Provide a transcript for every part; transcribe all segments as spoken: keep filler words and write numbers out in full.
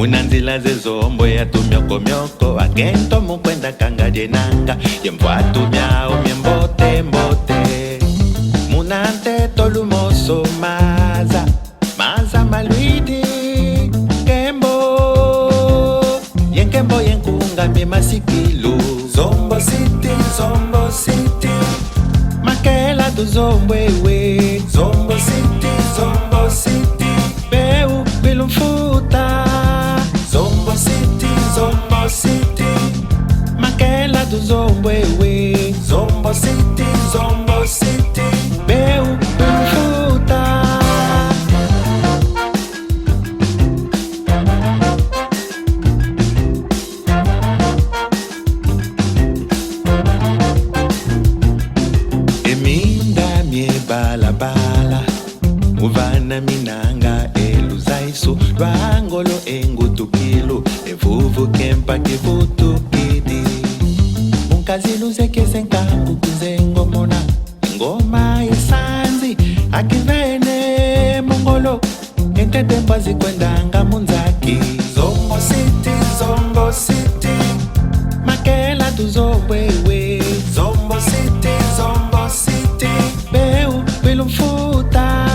Muna nzila ze Zombo ya tumiokomioko, akento mu kwenda kanga dienanga, ye mvwatu miau mie mbote mbote. Muna nteto lumoso maza, maza ma lwidi, nkembo, ye nkembo ye nkunga mie masikilu. Zombo City, Zombo City, makela tu Zombo ewe. Zombo City, Zombo City, peu kwilu mfuta. Zombo City, Zombo City, makela tu Zombo ewe. Zombo City, Zombo City, peu kwilu mfuta. E minda mie balabala, uvana minanga e luzaisu, lwa ngolo e ngutukilu, e vuvu kempa kivutukidi. Munkazi luzekese nkangu kunzengo mona, ngoma ye sanzi, akivene mu ngolo, e ntete mbazi kwendanga mu nzaki. Zombo City, Zombo City, makela tu Zombo ewe. Zombo City, Zombo City, peu kwilu mfuta.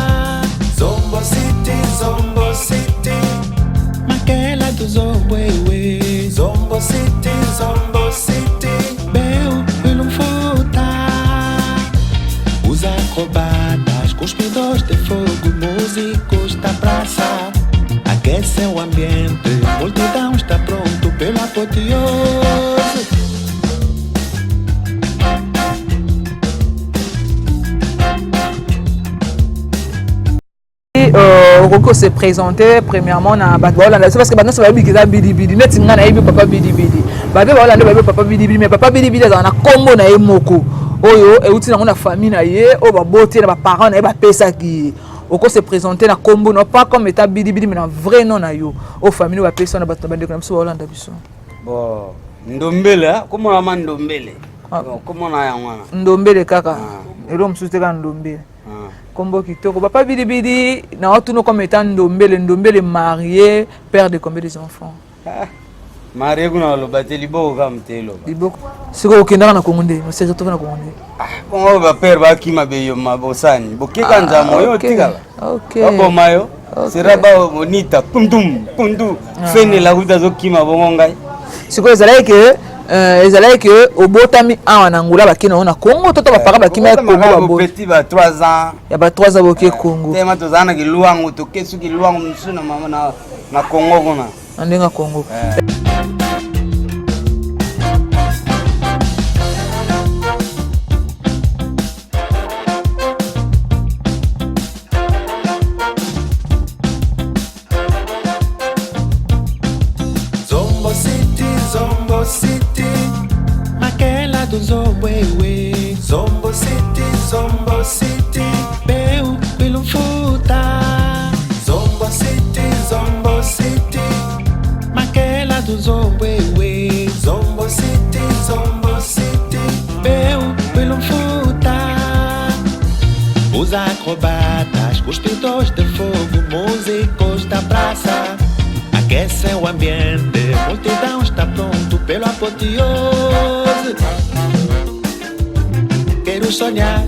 Zombo City, Zombo City, makela tu Zombo ewe. Zombo City, Zombo City, peu kwilu mfuta. Os acrobatas, cuspidores de fogo, músicos da praça aquecem o ambiente, multidão está pronto pela apoteose. Euh, okoki ko se présenter premièrement na bato baolanda biso, parce que bato nyonso bayebi ke eza Bidi Bidi, neti ngai nayebi papa Bidi Bidi. Bato baolanda bayebi papa Bidi Bidi, mais papa Bidi Bidi azala na kombo na ye moko oyo euti nango na famille na ye, oyo baboti ye na ba parents na ye bapesaki ye. Oko se présenter na kombo na yo, pas comme étant Bidi Bidi, mais na vrai nom na yo, oyo famille oyo bapesi yo na bato, na bandeko na biso baolanda biso. Bon, Ndombele, hein? Kombo na ngai Ndombele. Ah. Bon, kombo na ngai yango wana. Ndombele kaka. Ah. Eloko mosusu te, kaka Ndombele. Ah. Kombo kitoko. Papa Bidi Bidi, na otuna comme étant Ndombele, Ndombele marié, père de combien des enfants? Ah. Marié kuna oloba te, liboko kaka mote eloba. Liboko. Sikoyo okendaka na Congo nde, maseke toka na Congo nde. Ah, Congo ba père bakima beyo mabosani. Boke kaka nza moyo, ah, ok, otikala. Ok. Baboma yo. Ok. Sera ba bonita, kuntum, kuntu. Ah. Fene la kuta zo kima bongo ngai. Sikoyo ezalaki ke, euh, ezalaki ke obotami awa na Angola, bakei na yo na Congo, to, to ba parents bakima ya Congo, obotama kaka baboti. Petit ba trois ans. Ya ba trois ans boke Congo. Tema tozala na Kiluangu, toke su Kiluangu mosusu na mama na, na Congo kuna. Na ndenge ya Congo. Eh. Zombo City, Zombo City, makela tu Zombo ewe. Zombo City, Zombo City, peu kwilu mfuta. Zombo City, Zombo City, makela tu Zombo ewe. Zombo City, Zombo City, peu kwilu mfuta. Os acrobatas, cuspidores de fogo, músicos da praça aquecem o ambiente, multidão está pronto pelo apoteose. Quero sonhar,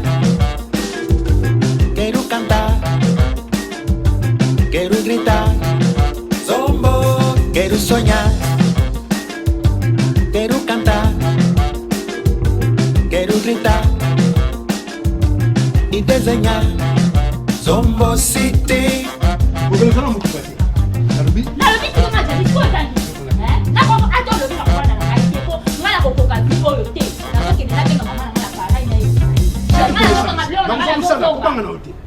quero cantar, quero gritar. Zombo, quero sonhar, quero cantar, quero gritar e desenhar. Zombo City. Nalobi, nalobi kino na jali sikoyo tangi. Eh? Nako ato lobi na kwana na kali te po nga nakokoka vie oyo te. Nazokende nabenga mama na nga na parai na ye. Nga nazokanga biloko na nga nazozonga.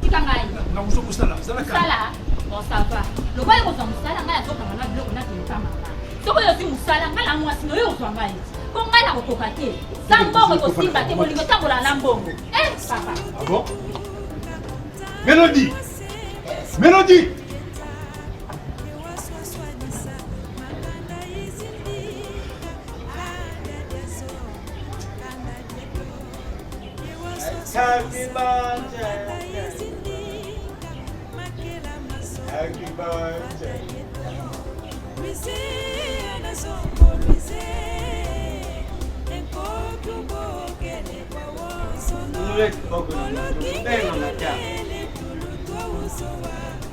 Tika ngai. Nakuzo kosala, zala kaka. Sala. Bon, ça va. Lokola kozwa mosala, ngai nazokanga na biloko na kintama. Soki oyo ozwi mosala, ngai na mwasi na yo ozwa ngai. Po ngai nakokoka te. Sa mbongo ekosimba te, bolingo etambola na mbongo. Eh, papa. Ah bon? Mélodie. Mélodie. Happy birthday. Happy birthday. Leki boko na mutu, benga matama.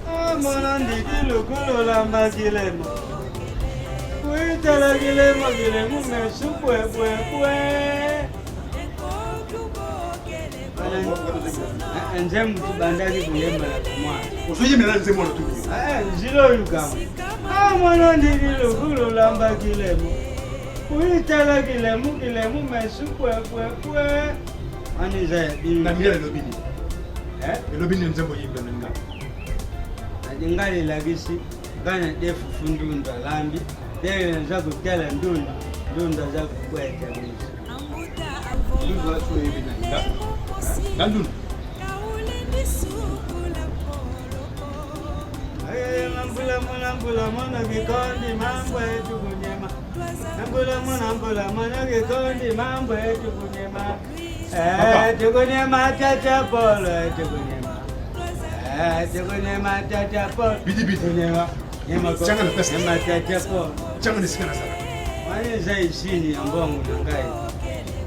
Ah, mono ndiki lukulu lamba kilemo. Kuitala kilemo, kilemo mesu pwe, pwe, pwe. Eh, eh, nzembo tubandaki kuyemba na kumwa. Ozoyembela nzembo na tubi. Eh, nzilo yukama. Ah, mono ndiki lukulu lamba kilemo. Kuitala kilemo, kilemo mesu pwe, pwe, pwe. Ani za ya bino. Na mila elobi nini? Eh? Elobi nini nzembo yimba na nga? Adi nga lilakisi, ngana defu fu ndundu alambi, dele nza kutela ndundu, ndundu aza kukweta misu. Ndundu asu yebi na nga. Nga ndundu. Aye, mambula muna mbula muna kikondi mambo etu kunyema. Nambula muna mbula muna kikondi mambo etu kunyema. Eh, tukunyema tata Polo, eh, tukunyema. Eh, tukunyema tata Polo. Bidi, bidi. Tukunyema. Nyema ko. Changa na pesa. Nyema tata Polo. Changa ni sikana sana. Wani za isini ya mbongo na ngai.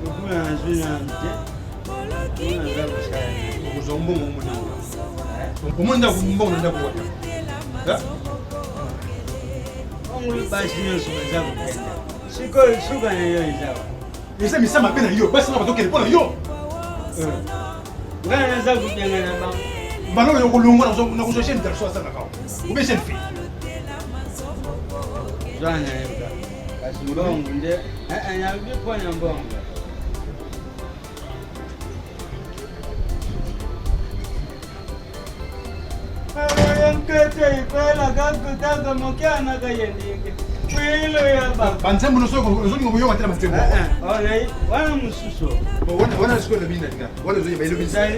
Kukula na zuna mte. Kuna za kusaya. Kuzombo mumuni. Eh? Kumunda kumbongo na ndaku wata. Eh? Ongulu basi nyonso baza kukenda. Siko suka na yo izawa. Eza misamu mabe na yo, basi na batokele mpo na yo. Eh. Ngai naza kubianga na bango. Mbala oyo okolongwa na kuzo-, na kuzwa jeune garçon asala kao. Ou bien jeune fille. Zwa na yo kaka. Kasi mbongo nde, eh, eh, nalobi mpo na mbongo. Nkete ikwela kakutaka mokiana kayendingi. Kwilu ya ba. Banzembo nyonso ozolinga koyoka te na banzembo. Eh, eh, wana, wana mosusu. Bon, wana, wana sikoyo na bina tika. Wana ozoyi bayelo bisa.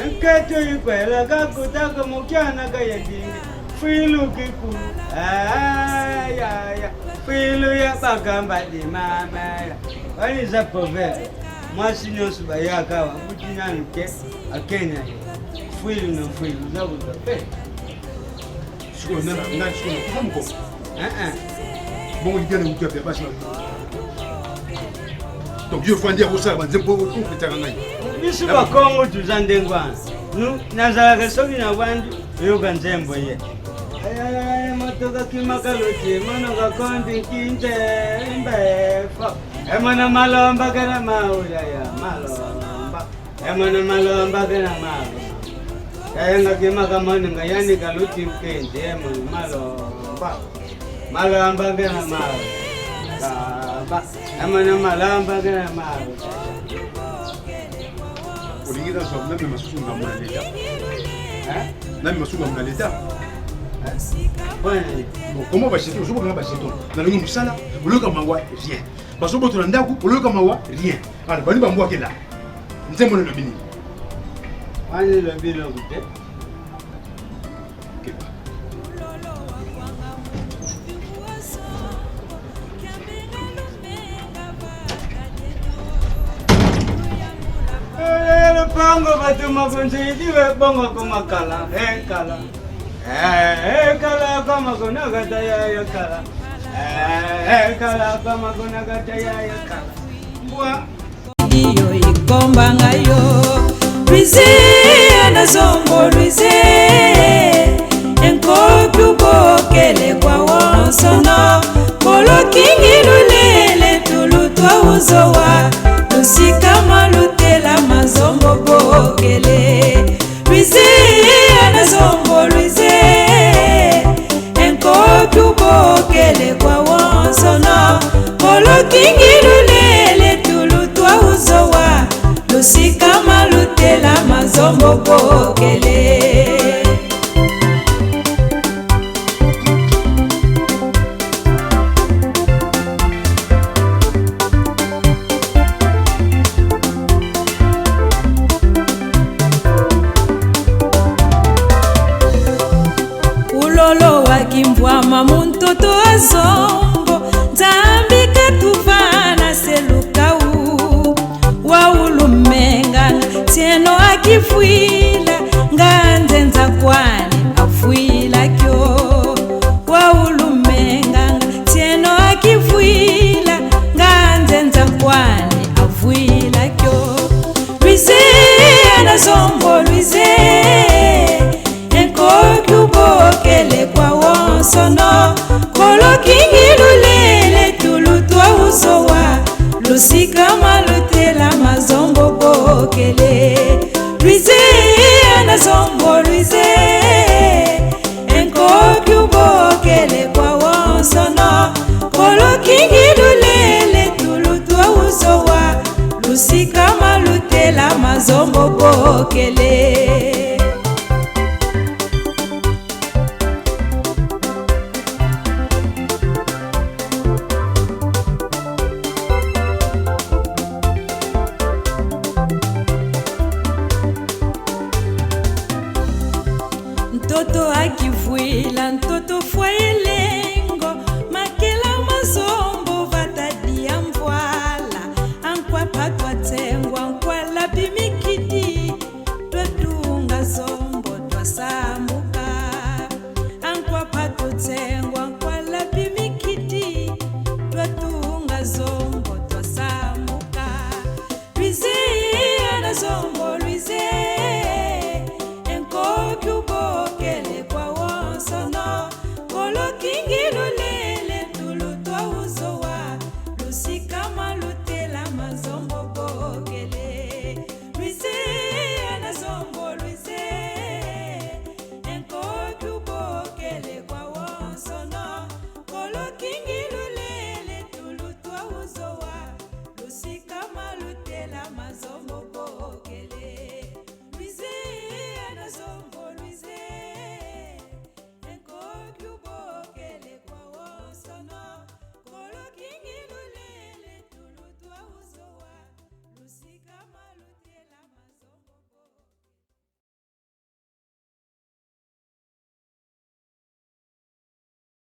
Nkete ikwela kakutaka mokiana kayendingi. Kwilu kiku. Ah, ya, ya. Kwilu ya bakamba di mama ya. Wani za proverbe. Mwasi nyonso bayaka awa, buti nanu ke, akenya ye. Fwilu na fwilu, za kuzwa pe. Sikoyo, nana, nana, sikoyo, kufa muko. Eh, eh. Bongo ligana kutu ya basi na. Donc, yo fandi ya kosala banzembo, o, o, petaka ngai. Biso Bakongo tuza ndenge wana. Nu, nazalaka soki na vandi, oyoka nzembo ye. Ayayaya, moto kakima kaluti, mono kakondi nkinte, mbefo. E mono malomba kena maula ya malomba. E mono malomba kena maula. Kayenga kima kamoni nga yani kaluti nkinte, e mono malomba. Malomba kena maula. Kamba. E mono malomba kena maula. Olingi na zwa nami masusu ngambo na leta. Hein? Nami masusu ngambo na leta. Hein? Ouais. Bon, comment ba jeter? Ozo banga ba jeter. Na lingi musala, oloka mawa, rien. Bazo botola ndako, oloka mawa, rien. Alors, bani bambwa kela. Nzembo na lobi nini? Wani lobi lobi te. Keba. Eh, lupango batuma kunzidi we bongo kumakala, eh, kala. Eh, eh, kala kwa makuna kata ya, ya kala. Eh, eh, kala kwa makuna kata ya, ya kala. Mbwa. Iyo ikombanga yo. Luize, na zombo luize. Enkopi ubokele kwa wonsono. Kolo kingi lulele tulutwa uzowa. Lusikama lutela mazombo bokele. Luize, na zombo luize. Enkopi ubokele kwa wonsono. Kolo kingi lulele tulutwa uzowa. Lusikama lutela mazombo bokele. Kingi lulele tulu twa uzowa, lusikama lutela mazombo bokele. Lwize ana zombo lwize, e nkoki ubokele kwa wonsono. Kolo kingi lulele tulu twa uzowa, lusikama lutela mazombo bokele.